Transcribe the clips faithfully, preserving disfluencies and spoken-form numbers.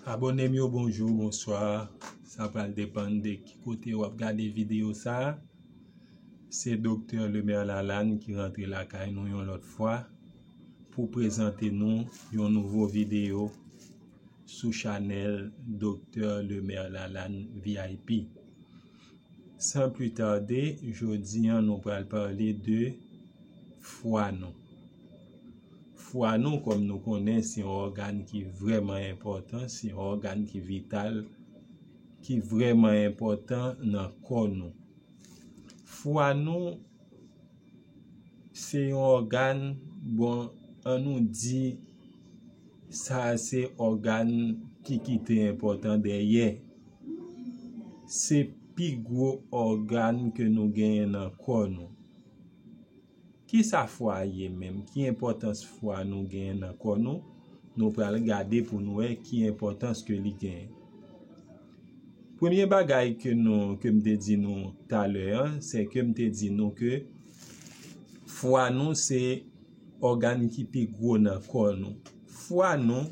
Abòne m yo, bonjou, bonswa. Sa pral depann de ki kote w ap gade videyo sa a. Se Doktè Lemaire Lalanne ki rantre lakay nou yon lòt fwa pou prezante nou yon nouvo videyo sou chanèl Doktè Lemaire Lalanne V I P. San pli tade, jodi a nou pral pale de fwa nou. Fwa nou, kòm nou konnen, se yon ògàn ki vrèman enpòtan, se yon ògàn ki vital, ki vrèman enpòtan nan kò nou. Fwa nou, se yon ògàn, bon, ann nou di, sa se ògàn ki kite enpòtan dèyè. Se pi gwo ògàn ke nou genyen nan kò nou. Kisa fwa a ye menm? Ki enpòtans fwa nou genyen nan kò nou? Nou pral gade pou nou wè ki enpòtans ke li genyen. Premye bagay ke nou, ke m te di nou talè a, se ke m te di nou ke fwa nou se ògàn ki pi gwo nan kò nou. Fwa nou,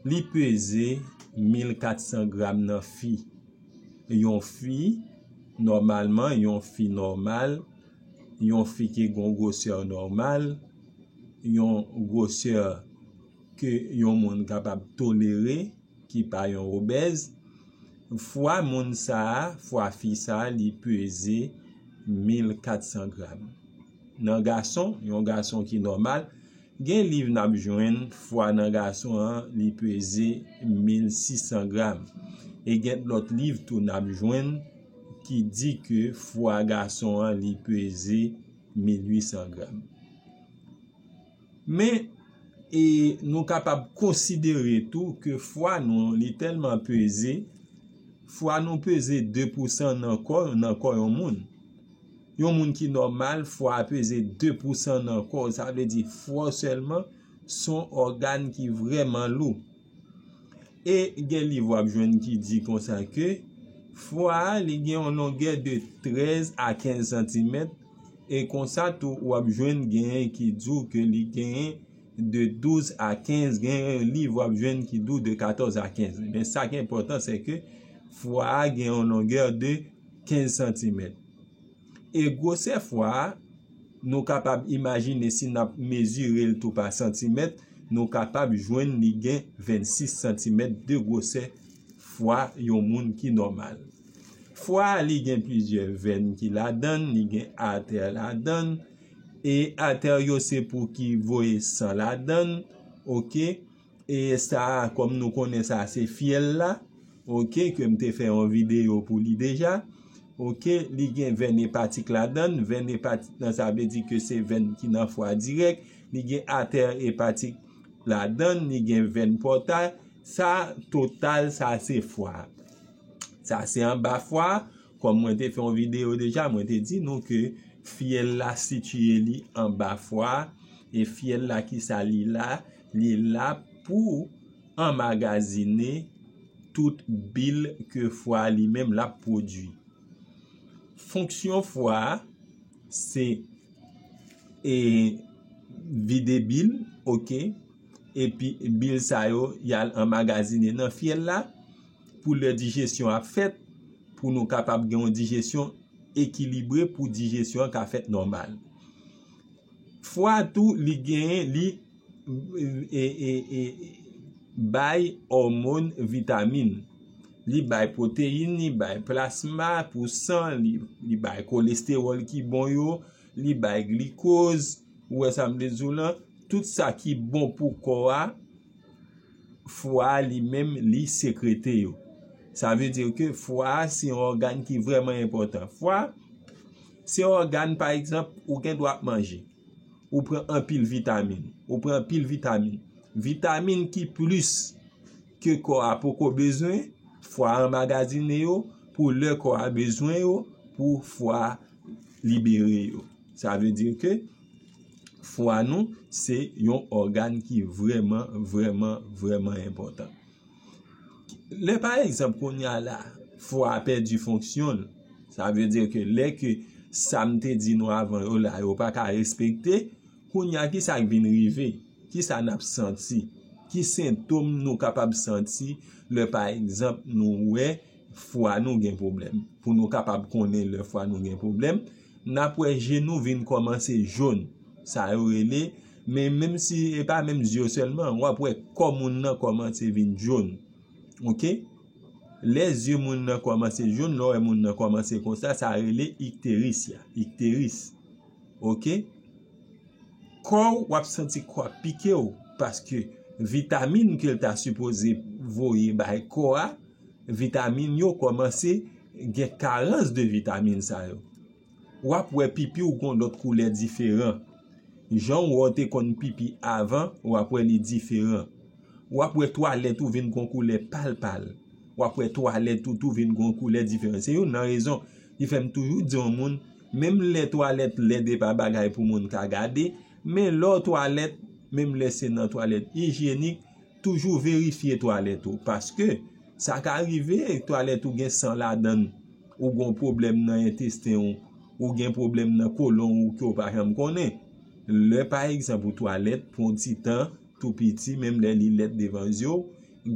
li peze mil kat san gram nan fi. Yon fi, nòmalman, yon fi nòmal, yon fi ki gen yon gwosè nòmal, yon gwosè ke yon moun kapab tolere, ki pa yon obèz, fwa moun sa a, fwa fi sa a, li peze mil kat san gram. Nan gason, yon gason ki nòmal, gen liv n ap jwenn fwa nan gason an, li peze mil sis san gram. E gen lòt liv tou n ap jwenn ki di ke fwa gason an, li peze mil uit san gram. Men, e nou kapab konsidere tou ke fwa nou, li tèlman peze, fwa nou peze de pousan nan kò, nan kò yon moun. Yon moun ki nòmal, fwa a peze de pousan nan kò, sa vle di fwa sèlman, se yon ògàn ki vrèman lou. E gen liv w ap jwenn ki di konsa ke fwa a, li gen yon longè de trèz a kenz santimèt, e konsa tou w ap jwenn genyen ki di w ke li genyen de douz a kenz, gen liv w ap jwenn ki di w de katòz a kenz. Men sa ki enpòtan, se ke fwa a gen yon longè de kenz santimèt. E gwosè fwa a, nou kapab imajine si n ap mezire l tou pa santimèt, nou kapab jwenn li gen vennsis santimèt de gwosè fwa yon moun ki nòmal. Fwa a, li gen plizyè venn ki ladan l, li gen atè ladan l, e atè yo se pou ki voye san ladan l, oke? E sa a, kòm nou konnen sa, se fyèl la, oke, ke m te fè yon videyo pou li deja. Oke, li gen venn epatik ladan l. Venn epatik lan, sa vle di ke se venn ki nan fwa dirèk. Li gen atè epatik ladan l, li gen venn pòtay. Sa, total, sa se fwa. Sa se anba fwa. Kòm mwen te fè yon videyo deja, mwen te di nou ke fyèl la sitiye li anba fwa. E fyèl la, kisa li la? Li la pou anmagazine tout bil ke fwa li menm l ap pwodui. Fonksyon fwa a, se, e, vide bil, oke? Epi bil sa yo, y al anmagazine nan fyèl la pou lè dijesyon ap fèt, pou nou kapab gen yon dijesyon ekilibre, pou dijesyon an ka fèt nòmal. Fwa tou, li genyen, li, e, e, e, bay òmòn, vitamin. Li bay pwoteyin, li bay plasma pou san, li, li bay kolestewòl ki bon yo, li bay glikoz, ou wè sa m te di w lan, tout sa ki bon pou kò a, fwa a li menm, li sekrete yo. Sa vle di ke fwa a se yon ògàn ki vrèman enpòtan. Fwa, se yon ògàn, pa egzanp, ou gen dwa ap manje. Ou pran anpil vitamin. Ou pran anpil vitamin. Vitamin ki plis ke kò a poko bezwen, fwa a anmagazine yo pou lè kò a bezwen yo, pou fwa a libere yo. Sa vle di ke fwa nou se yon ògàn ki vrèman, vrèman, vrèman enpòtan. Lè, pa egzanp, kounye a la, fwa a pèdi fonksyon l, sa vle di ke lè ke sa m te di nou avan yo la, yo pa ka respekte, kounye a, kisa k vin rive? Kisa n ap santi? Ki sentòm nou kapab santi lè, pa egzanp, nou wè fwa nou gen pwoblèm? Pou nou kapab konnen lè fwa nou gen pwoblèm, n ap wè je nou vin kòmanse jòn. Sa yo rele, men menm si e pa menm zye yo sèlman, w ap wè kò moun nan kòmanse vin jòn. Oke? Lè zye moun nan kòmanse jòn, lè w wè moun nan kòmanse konsa, sa rele ikteris ya. Ikteris. Oke? Kò w, w ap santi kò ap pike w, paske vitamin ke l ta sipoze voye bay kò a, vitamin yo kòmanse gen karans de vitamin sa yo. W ap wè pipi w gon lòt koulè diferan. Jan w wè w te konn pipi avan, w ap wè li diferan. W ap wè twalèt ou vin gon koulè pal pal. W ap wè twalèt ou tou vin gon koulè diferan. Se youn nan rezon ki fè m toujou di yon moun, menm lè twalèt lèd e pa bagay pou moun ka gade, men lè w twalèt, menm lè se nan twalèt ijyenik, toujou verifye twalèt ou. Paske sa ka rive twalèt ou gen san ladan l, ou gon pwoblèm nan entesten w, ou gen pwoblèm nan kolon ou ke w pa janm konnen. Lè, pa egzanp, ou twalèt pou yon ti tan, tou piti, menm lè li lèd devan zye w,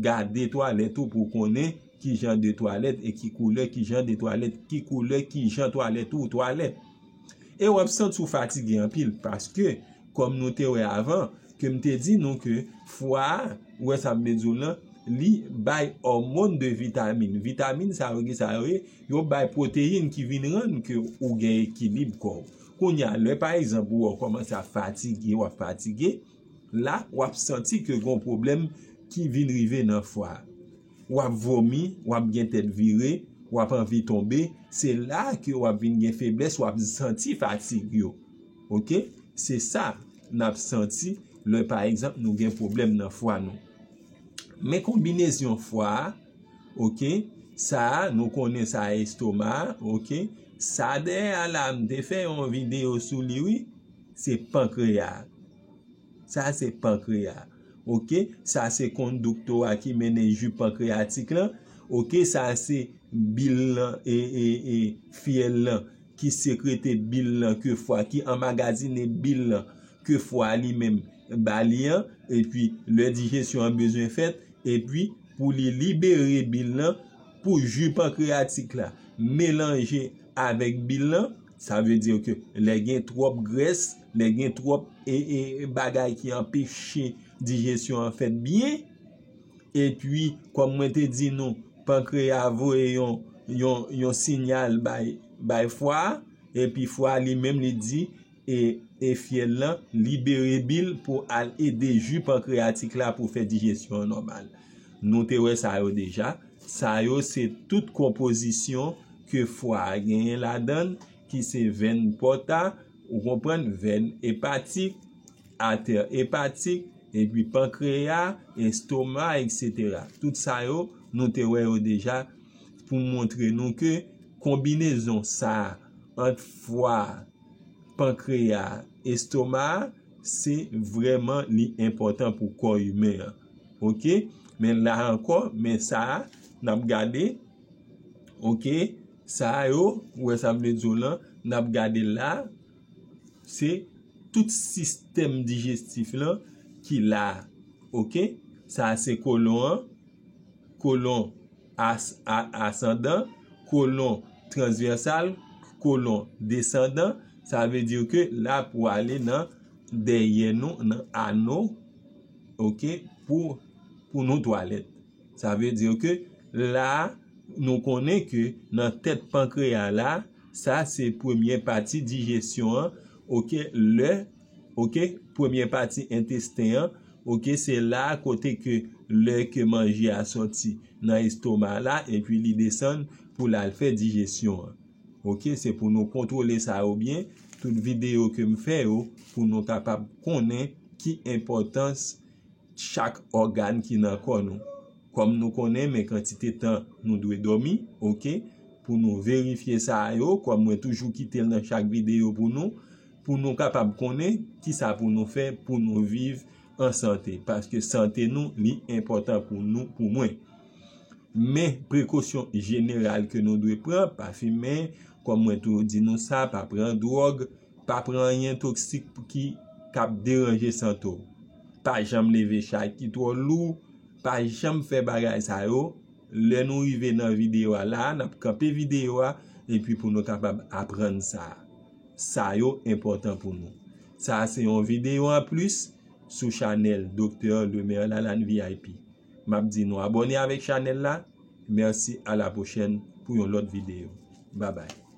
gade twalèt ou pou w konnen ki jan de twalèt e ki koulè, ki jan de twalèt, ki koulè, ki jan twalèt ou twalèt. E w ap santi w fatige anpil, paske, kòm nou te wè avan, ke m te di nou ke fwa a, ou wè sa m te di w lan, li bay òmòn de vitamin. Vitamin sa yo, ki sa yo ye? Yo bay pwoteyin ki vin rann ke ou gen ekilib kò w. Kounye a, lè, pa egzanp, ou wè w kòmanse ap fatige, w ap fatige, la, w ap santi ke gon pwoblèm ki vin rive nan fwa a. W ap vomi, w ap gen tèt vire, w ap anvi tonbe. Se la ke w ap vin gen feblès, w ap santi fatig yo. Oke? Se sa n ap santi lè, pa egzanp, nou gen pwoblèm nan fwa nou. Men konbinezyon fwa a, oke? Sa a, nou konnen sa a estoma a, oke? Sa dèyè a la, m te fè yon videyo sou li, wi. Se pankreya a. Sa se pankreya. Oke? Sa se kondikto a ki mennen ji pankreyatik lan. Oke? Sa se bil lan, e, e, e, fyèl lan ki sekrete bil lan ke fwa, ki anmagazine bil lan ke fwa li menm ba li an. Epi, lè dijesyon an bezwen fèt, epi pou li libere bil lan, pou ji pankreyatik la melanje avèk bil lan, sa vle di ke lè gen twòp grès, lè gen twòp e, e, bagay ki anpeche dijesyon an fèt byen, epi, kòm mwen te di nou, pankreya voye yon, yon, yon siyal bay, bay fwa a, epi fwa a li menm li di, e, e fyèl lan libere bil pou al ede ji pankreyatik la pou fè dijesyon an nòmal. Nou te wè sa yo deja. Sa yo se tout konpozisyon ke fwa a genyen ladan l, ki se venn pòta, ou konprann, venn epatik, atè epatik, epi pankreya, estoma, etsetera. Tout sa yo, nou te wè yo deja pou montre nou ke konbinezon sa a ant fwa, pankreya, estoma, se vrèman li enpòtan pou kò imen an. Oke? Men la ankò, men sa a, n ap gade, oke, sa a yo, ou wè sa m vle di w lan, n ap gade la, se tout sistèm dijestif lan ki la. Oke? Sa a se kolon an, kolon as-, a-, asandan, kolon transvèsal, kolon desandan. Sa vle di ke la pou ale nan dèyè nou, nan ano, oke, pou, pou nou twalèt. Sa vle di ke la, nou konnen ke nan tèt pankreya la, sa se premye pati dijesyon an, oke, lè, oke, premye pati entesten an, oke, se la kote ke lè ke manje a sòti nan estoma la, epi li desann pou l al fè dijesyon an. Oke, se pou nou kontwole sa yo byen, tout videyo ke m fè yo, pou nou kapab konnen ki enpòtans chak ògàn ki nan kò nou. Kòm nou konnen, men kantite tan nou dwe dòmi, oke, pou nou verifye sa yo, kòm mwen toujou kite l nan chak videyo pou nou, pou nou kapab konnen kisa pou nou fè pou nou viv an sante, paske sante nou, li enpòtan pou nou, pou mwen. Men prekosyon jeneral ke nou dwe pran, pa fimen, kòm mwen toujou di nou sa, pa pran dwòg, pa pran anyen toksik ki k ap deranje sante w. Pa janm leve chay ki twò lou, pa janm fè bagay sa yo. Lè nou rive nan videyo a la, n ap kanpe videyo a, epi pou nou kapab aprann sa. Sa yo enpòtan pou nou. Sa se yon videyo anplis sou chanèl Doktè Lemaire Lalanne V I P. M ap di nou abòne avèk chanèl la. Mèsi, a la pwochèn pou yon lòt videyo. Babay.